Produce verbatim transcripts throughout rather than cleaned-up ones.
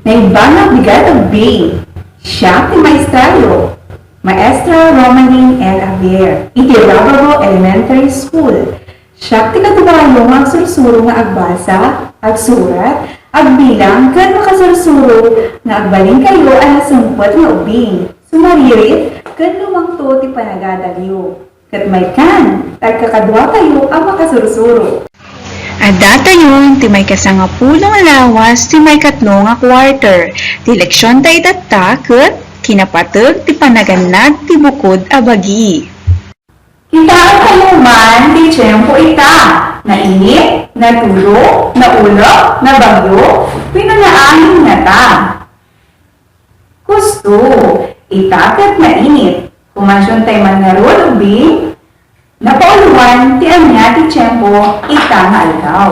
Naibana bigat a bing. Siak ti maestrayo, Maestra Romaline L. Javier, iti Rabago Elementary School. Siak ti kaduayo nga agsursuro nga agbasa, agsurat, agbilang, ken makasursuro nga agbalinkayo a nasungpet nga ubing, sumaririt, ken lumangto ti panagadalyo. Ket maikkan, agkakaduatayo a makasursuro. Addatayon ti maikasangapulo nga lawas ti maikatlo nga quarter ti leksionta itatta ket kinapateg ti panagannad ti bukod a bagi. Kitaentayo man ti tiempo ita, nainit, natulo, naulep, nabagyo, wenno naangin ngata. Kusto, ita ket nainit. Kumansiontay man ngarud ubing, napauloan ti ania ti tiempo ita nga aldaw.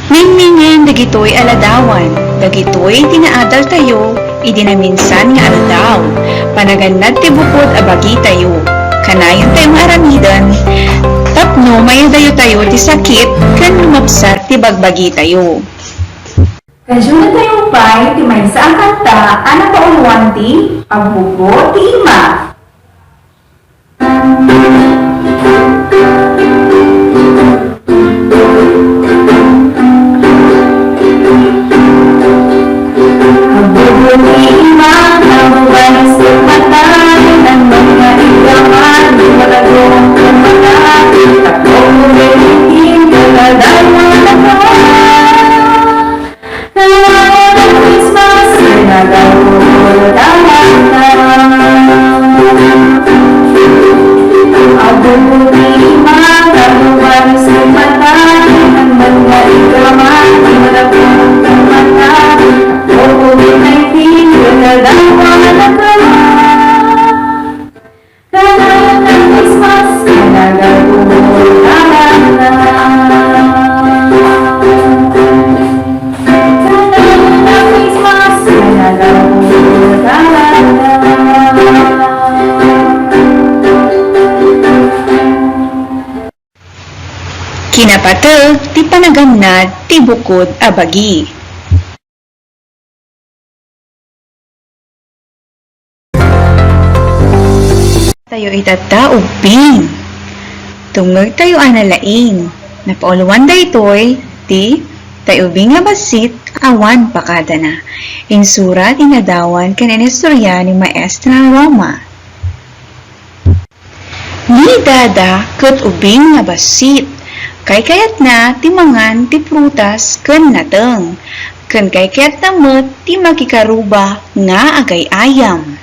Nangngegngeg dagitoy a ladawan, dagitoy ti naadaltayo idi naminsan nga aldaw, panagannad ti bukod a bagitayo. Kanayontayo nga aramiden tapno maidayontayo ti sakit ken lumapsat ti bagbagitayo. Kaduatayo pay ti maysa a kanta a napauloan ti Agbuggo ti Ima. Kinapateg ti panagannad ti bukod a bagi. Tayo itatta ubing. Tungngegtayo a nalaing. Napauloan daytoy ti Tay Ubing a Bassit awan pakadana. Insurat, inadawan ken inistorya ni Maestra Roma. Ni Dada ket ubing nga bassit. Kaykayatna ti mangan ti prutas ken nateng, ken kaykayatna met ti makikaruba nga agay-ayam.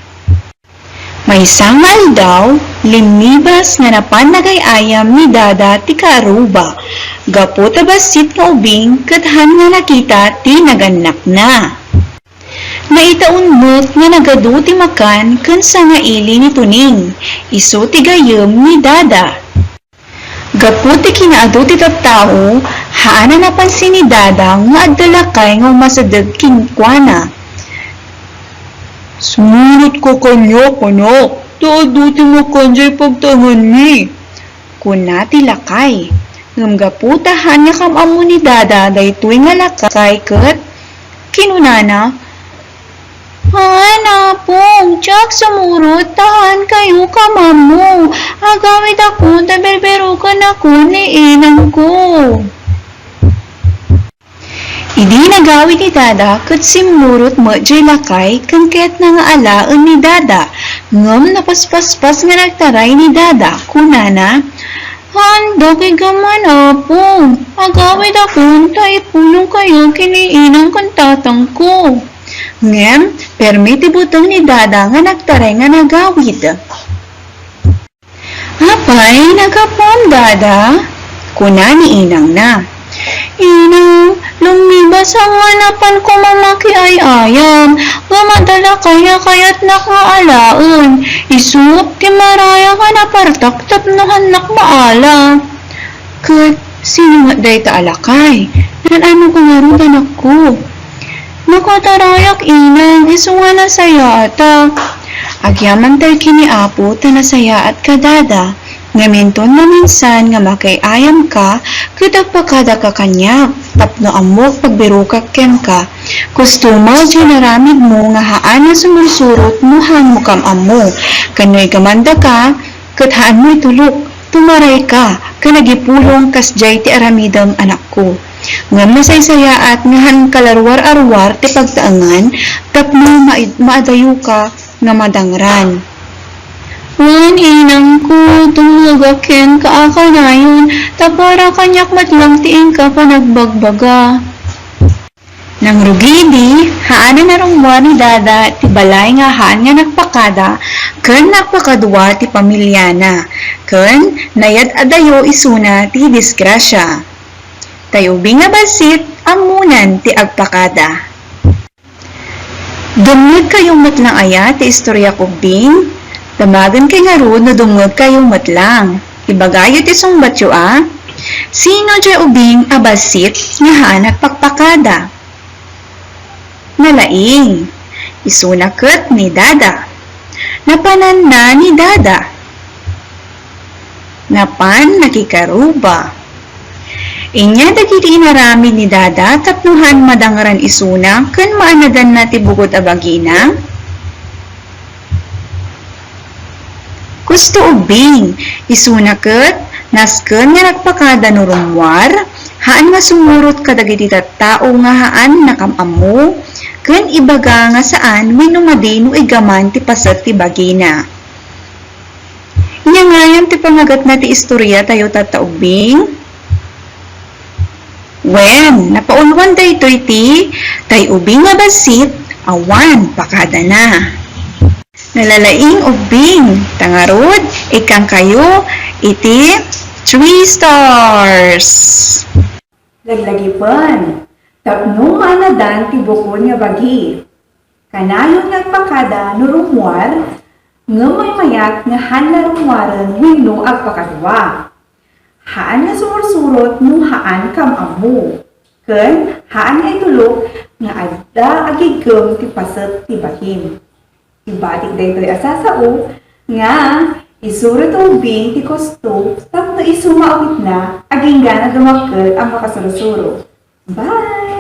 Maysa nga aldaw, limmibas nga napan nagay-ayam ni Dada ti karuba, gapu ta bassit nga ubing ket haan nga nakita ti nagannakna. Naitaon met nga nagadu ti makan ken sangaili ni Tuning, isu ti gayyem ni Dada. Gapu ti kinaadu ti tattao, haan a napansin ni Dada nga adda lakay nga umasideg kenkuana. "Sumurotka kaniak, anak, ta adu ti makan diay pagtanganmi," kuna ti lakay. Ngem gapu ta haan nga kam-ammo ni Dada daytoy nga lakay ket kinunana, "Haan, Apong, diak sumurot ta haankayo kam-ammo. Agawidakon ta berberukennakon ni inangko." Idi nagawid ni Dada ket simmurot met jay lakay ken kayatna nga alaen ni Dada, ngem napaspaspas nga nagtaray ni Dada. Kunana, "Haan dagiti gaman, Apo. Agawidakon ta ipulongkayo ken ni inang ken tatangko." Ngem, permi ti buteng ni Dada nga nagtaray nga nagawid. "Apay, naggapuam, Dada?" kuna ni inangna. "Inang, lummiba sa nga napan koma makiay-ayam, nga madalakay nga kayatnak nga alaen. Isu ti marayak nga napartak tapno haannak maala." "Ket sino met dayta a lakay? Naan-ano ka ngarud, anakko?" "Nakatarayak, inang, isu nga nasayaatak." "Agyamankay ken ni Apo ta nasayaatka, Dada. Ngem inton maminsan nga makiay-ayamka, ket agpakadaka kaniak, tapno ammok pagbirokak kenka. Kusto met jay inaramidmo nga haan nga sumursurot no haanmo kam-ammo. Ken no igamandaka, ket haanmo itulok. Tumarayka ken agipulong kasdiay ti aramidem, anakko. Ngem nasaysayaat nga haanka la ruar-aruar ti pagtaengan tapno maid-, maadayoka nga madangran." "Wen, inangko, dumngegak kenka a kanayon, ta para kaniak met lang ti inka panagbagbaga." Nangrugidi, haan a narummuar ni Dada ti balay nga haan nga nagpakada ken nagpakadua ti pamiliana, ken nayad-adayo isuna ti disgrasia. Tay ubing a bassit, ammonan ti agpakada. Dumngegkayo met lang aya ti istoriak, ubbing? Damagenkay ngarud no dumngegkayo met lang. Ibagayo ti sungbatyo a. Sino diay ubing a bassit nga haan agpakpakada? Nalaing. Isuna ket ni Dada. Napananna ni Dada. Napan nakikaruba. Inya dagiti inaramid ni Dada tapno haan madangran isuna ken maanadanna ti bukod a bagina. Kusto ubbing, isuna ket nasken nga nagpakada no rummuar, haan nga sumurot kadagiti tattao nga haan nakam-ammo, ken ibaga nga saan wenno madi no igaman ti paset ti bagina. Ania ngayen ti pangagetna ti istoriatayo tatta ubbing? Wen, napauluan daytoy ti tay ubing a bassit awan pakadana. Nalalaing ubbing, ta ngarud, ikkankayo iti three stars. Laglagipen, tapno maanadan ti bukod nga bagi. Kanayon nga agpakada no rummuar, ngem maymayat nga haan la rummuaren wenno agpakadua. Haan nga sumursurot no haan kam-ammo, ken haan nga itulok nga adda agiggem ti paset ti bagim. Ibatik daytoy a sasao nga isuro ti ubbing ti kusto tapno isu maawitna agingga na dumakkel a makasursuro. Bye!